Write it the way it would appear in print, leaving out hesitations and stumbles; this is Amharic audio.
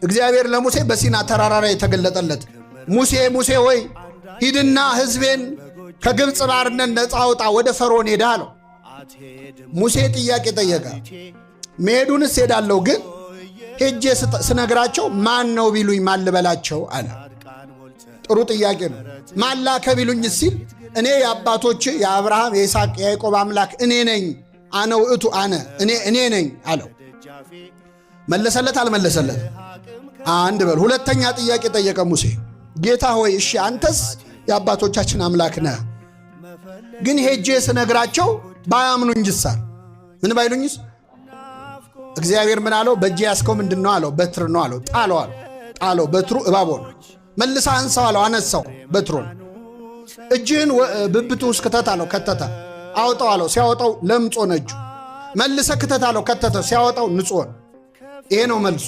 እግዚአብሔር ለሙሴ በሲና ተራራ ላይ የተገለጠለት ሙሴ ሙሴ ወይ ሂድና ሕዝቤን ከግብፅ ባርነት ነፃ አውጣ፣ ወደ ፈርዖን ሄዳ አለው። ሙሴ ጥያቄ ጠየቀ። መሄዱንስ ሄዳለሁ፣ ግን ሄጄ ስነግራቸው ማን ነው ቢሉኝ ማን ልበላቸው አለ። ጥሩ ጥያቄ ነው። ማን ላከ ቢሉኝ ሲል እኔ የአባቶች የአብርሃም የይስሐቅ የያዕቆብ አምላክ እኔ ነኝ፣ አነ ውእቱ አነ እኔ ነኝ አለው። መለሰለት አልመለሰለት? አንድ በል። ሁለተኛ ጥያቄ ጠየቀ ሙሴ። ጌታ ሆይ እሺ አንተስ የአባቶቻችን አምላክ ነህ፣ ግን ሄጄ ስነግራቸው ባያምኑኝስ? ምን ባይሉኝስ? እግዚአብሔር ምን አለው? በእጅ ያስከው ምንድን ነው አለው። በትር ነው አለው። ጣለው አለው። ጣለው። በትሩ እባብ ሆነ። መልሳ አንሳው አለው። አነሳው በትሩን። እጅህን ብብቱ ውስጥ ክተት አለው። ከተተ። አውጣው አለው። ሲያወጣው ለምጽ ሆነ እጁ። መልሰ ክተት አለው። ከተተ። ሲያወጣው ንጹሕ ሆነ። ይሄ ነው መልሱ።